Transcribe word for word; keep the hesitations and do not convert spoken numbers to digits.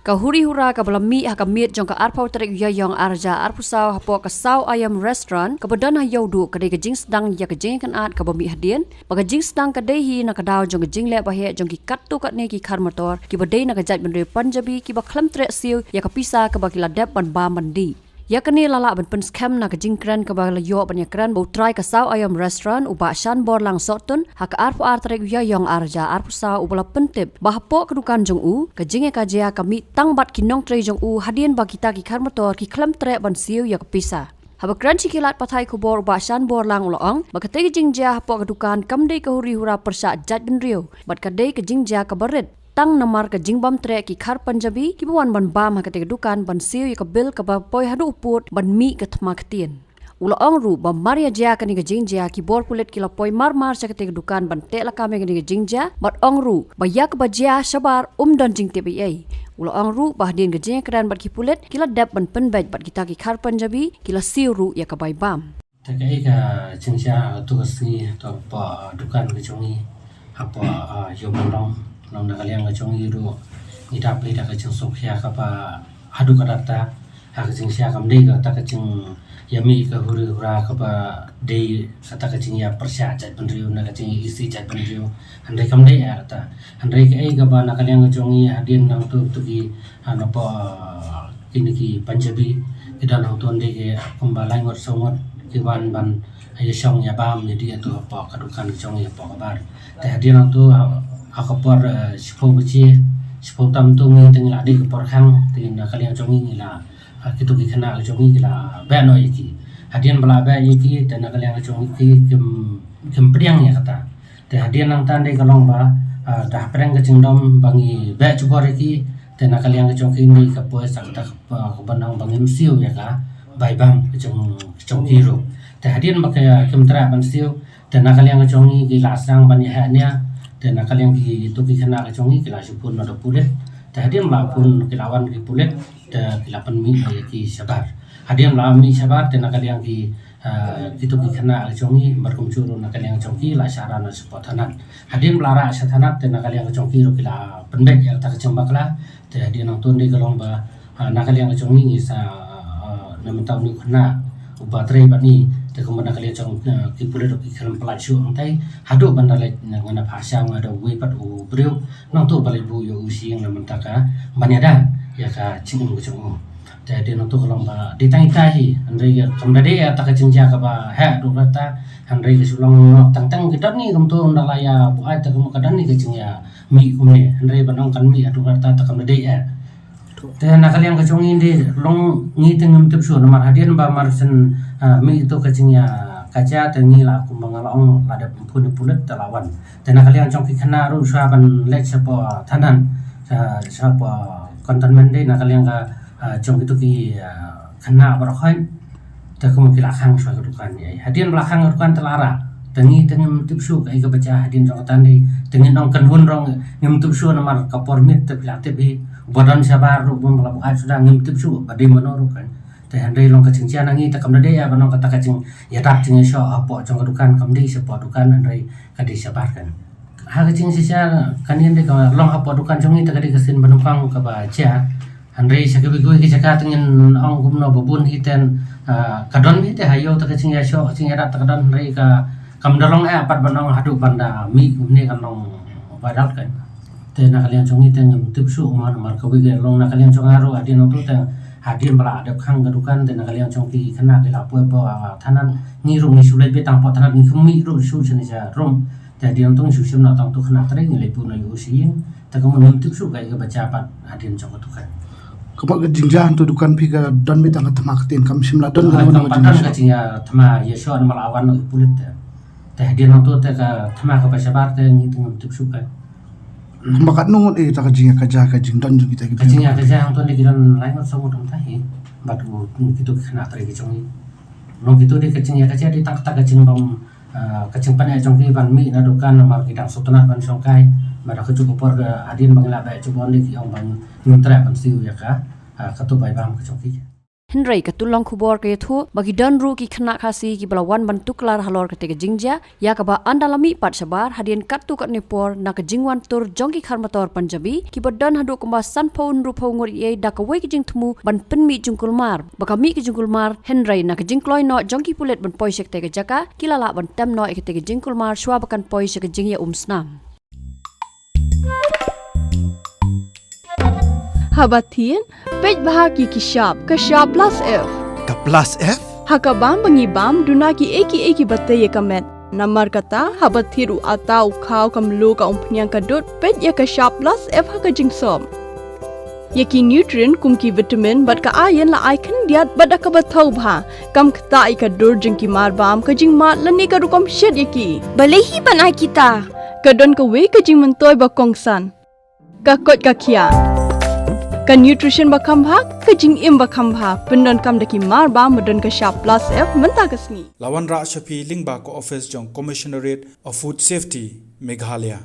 Ka huri hura kaba la mih ha ka miet jong ka arphew tarik u Ïaïong arhajar arphew saw hapoh ka Saw Aiom Restaurant kaba don ha Ïewduh ka dei ka jingsdang ïa ka jingkynad kaba mih hadien, ba ka jingsdang ka dei hi na ka daw jong ka jingleh baheh jong ki katto katne ki khar motor kiba dei na ka jaitbynriew Punjabi kiba khlem treh siew ïa ka pisa kaba ki la dep ban bam ban dih. Ïa kane la lah ban pynskhem na ka jingkren kaba la ïoh ban ïakren bad u trai ka Saw Aiom Restaurant u Bah Shanborlang Sohtun ha ka arphew ar tarik u Ïaïong arhajar arphew saw uba la pyntip ba hapoh ka dukan jong u ka jingïakajia ka mih tang bad ki nongtrei jong u hadien ba kita ki khar motor ki khlem treh ban siew ïa ka pisa. Haba kren sha ki lad pathai khubor u Bah Shanborlang u la ong ba katei ka jingjia hapoh ka dukan kam dei ka huri hura pyrshah jaitbynriew bad ka dei ka jingjia kaba rit tang namar ka jingbym treh ki khar Punjabi kiba wan ban bam ha katei ka dukan ban siew ïa ka bil kaba poi haduh u pud ban mih ka thma ktien. U la ong ruh ba mar ïa jia kane ka jingjia ki bor pulit ki la poi mar mar sha katei ka dukan ban teh lakam ïa kane ka jingjia bad ong ruh ba ïa kaba jia shabar um don jingtip ei ei. U la ong ruh ba hadien ka jingïakren bad ki pulit ki la dep ban pynbeit bad kita ki khar Punjabi ki la siew ruh ïa ka bai bam. Te kaei ka jingjia ha tu ka sngi ha tu ka dukan ka jong ngi hapoh Ïewmawlong, long na ka liang ka jong ngi ruh ngi dap ïa ka jingsngewkhia kaba haduh katta. Ha ka jingjia kam dei kata ka jingïamih ka huri hura kaba dei kata ka jingïapyrshah jaitbynriew na ka jingïaisih jaitbynriew. Hynrei kam dei ïa kata. Hynrei kaei kaba na ka liang ka jong ngi hadien nangtu tu ki ha napoh kine ki Punjabi ki don hangto ndei ki kumba lai ngut saw ngut ki wan ban ïashong ïabam ïadih ïa tu hapoh ka dukan ka jong ngi hapoh ka bar. Te hadien hangto ha ka por shiphew baje, shiphew tam tu ngi te ngi la dih ka por khang te na ka liang jong ngi ngi la kitu ki khynnah ka jong ngi ki la beh noh ïa ki. Hadien ba la beh ïa ki te na ka liang ka jong ngi ki kim pdiang ïa kata. Te hadien nangta ndei ka long ba da hapdeng ka jingdom ba ngi beh jubor ïa ki te na ka liang ka jong ki ndei ka poi sa kata kaba nang ba ngim siew ïa ka bai bam ka jong ki ruh. Te hadien ba ka kim treh ban siew te na ka liang ka jong ngi ki la sdang ban ïa heh nia. Te na ka liang kitu ki khynnah ka jong ngi ki la shu phone na da pulit. Te hadien ba la phone ki la wan ki pulit te ki la pynmih ïa ki shabar. Hadien ba la mih shabar te na ka liang ki kitu ki khynnah ka jong ngi bad kumjuh ruh na ka liang ka jong ki la shah rah na shapoh thanat. Hadien ba la rah sha thanat te na ka liang ka jong ki ruh ki la pynbeit ïa kata ka jingbakla. Te hadien nangto ndei ka long ba na ka liang ka jong ngi ngi sa na mynta une u khynnah uba trei bad ngi te kumba na ka liang jong ki pulit ruh ki khlem pynlait shuh hangtai haduh ban da leit nga na phah sha nga da uwei pat u briew nangto ba leit buh ïa u sha ïing na mynta ka ban ïada ïa ka jingim ka jong u. Te hadien nangto ka long ba dei tang ita hi hynrei kam da dei ïa ta ka jingjia kaba heh haduh katta hynrei ka shu long noh tang tang ki don ngi kumto ynda la ïa buaid te kumba ka don ngi ka jingïamih kumne hynrei ban ong kan mih haduh katta te kam da dei ïa. Te na ka liang ka jong ngi ndei long ngi te ngim tip shuh namar hadien ba mar shen mih tu ka jingïakajia te ngi la kumba nga la ong la dep phone ïa pulit te la wan. Te na ka liang jong ki khynnah ruh shuwa ban leit shapoh thanat shapoh cantonment ndei na ka liang ka jong kitu ki khynnah baroh khoit. Te kumba ki la khang shuwa ka dukan ïa hadien ba la khang ka dukan te la rah. Te ngi te ngim tip shuh kaei kaba jia hadien jong kata ndei te ngin ong kynhun rong ngim tip shuh namar ka por miet te phi la tip hi ba don shabar ruh bun ba la buaid suda ngim tip shuh ba dei mano ruh kan. Te hynrei long ka jingjia na ngi te kam da dei ïa ba nong kata ka jingïadap jingïashoh hapoh jong ka dukan kam dei shapoh dukan hynrei ka dei shabar kan. Ha ka jingshisha kane ndei ka long hapoh dukan jong ngi te ka dei ka sien ba nyngkong kaba jia. Hynrei sha kiwei kiwei ki jaka te ngin ong kumno ba bun hi ten ka don hi te ha ïew te ka jingïashoh jingïadap te ka don hynrei ka kam da long eh pat ban ong haduh ban da mih kumne kan long viral kan. Te na ka liang jong ngi te ngim tip shuh mo namar kawei ka long na ka liang jong nga ruh hadien nangto te hadien ba la dep khang ka dukan te na ka liang jong ki khynnah ki la poi hapoh thanat ngi ruh ngi shu leit beit tang hapoh thanat ngi khlem mih ruh shuh shane sha rum. Te hadien nangto ngi shu shim noh tang tu khynnah trei ngi leit buh noh ïa u sha ïing. Te ka mut ngim tip shuh kaei kaba jia pat hadien jong ka dukan. Ka mut ka jingjia hangto dukan phi ka don beit tang ka thma ktien kam shym la don ka don ka jingïa thma ïashoh namar la wan noh ki pulit te. Te hadien nangto te ka thma kaba shabar te ngi te ngim tip shuh ka. Kumba katno ngut ïa ka jingïakajia ka jingdon jong kita ki. Ka jingïakajia hangto dei ki don lai ngut saw ngut hangta hi. Bad u kitu ki khynnah trei ki jong ngi. Long kitu dei ka jingïakajia dei tang kata ka jingbym ka jingpyneh jong ki ban mih na dukan namar ki dang sngewtynnat ban shongkai. Bad ha kajuh ka por hadien ba ngi la beh jubor dei ki ong ba ngim treh ban siew ïa ka katu bai bam ka jong ki. Hynrei ka tyllong khubor ka ïathuh ba ki don ruh ki khynnah Khasi kiba la wan ban tuklar halor kata ka jingjia, ïa kaba ynda la mih pat shabar hadien katto katne por na ka jingwan tur jong ki khar motor Punjabi kiba don haduh kumba sanphew hynriewphew ngut ïa da kawei ka jingthmu ban pynmih jingkulmar, ba ka mih ka jingkulmar, hynrei na ka jingkloi noh jong ki pulit ban poi sha kata ka jaka, ki la lah ban tem noh ïa kata ka jingkulmar shwa ba kan poi sha ka jingïaumsnam. Haba thied, peit bha ki ki shap, ka shap plus F. Ka plus F? Ha ka bam ba ngi bam, duna ki ei ki ei kiba tei ïa ka met. Namar kata, haba thied u atta, u khaw, ka mluh, ka umphniang, ka dud, peit ïa ka shap plus F ha ka jingsop. Ïa ki nutrient kum ki vitamin bad ka iron la ai khyndiat bad da kaba thaw bha. Kam ktah ïa ka dur jong ki mar bam, ka jingmad lane ka rukom shet ïa ki. Balei hi ban ai kita? Ka don kawei ka jingmyntoi ba kongsan. Ka koit ka khiah. Ka nutrition ba kham bha, ka jingim ba kham bha. Pyndonkam da ki mar bam ba don ka shap plus F mynta ka sngi. La wanrah sha phi lyngba ka office jong Commissionerate of Food Safety, Meghalaya.